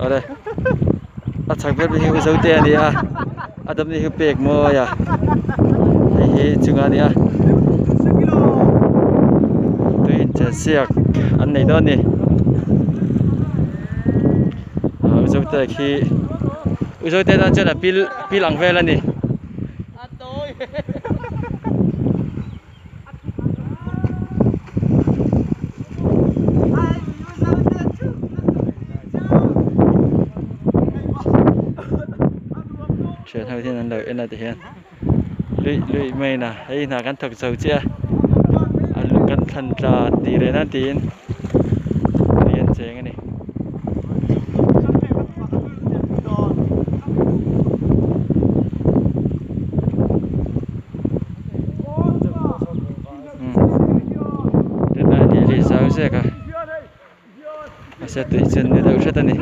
Awle a chhak ber hi Uzote a ni a a dawm ni hi pek mawi a hei hi chungah a ni a tui inchen siak an nei dawn a ni ah Uzote khi Uzote tan chuan a pil pil ang vel a ni. Thian ho hian an lo en a tihian luih luih mai na hei hna kan thawk chho chiah a a kan thlan tla tih reh nan tiin tui an cheng a ni. Zau zek a mahse tui chu an ni deuh hret a ni.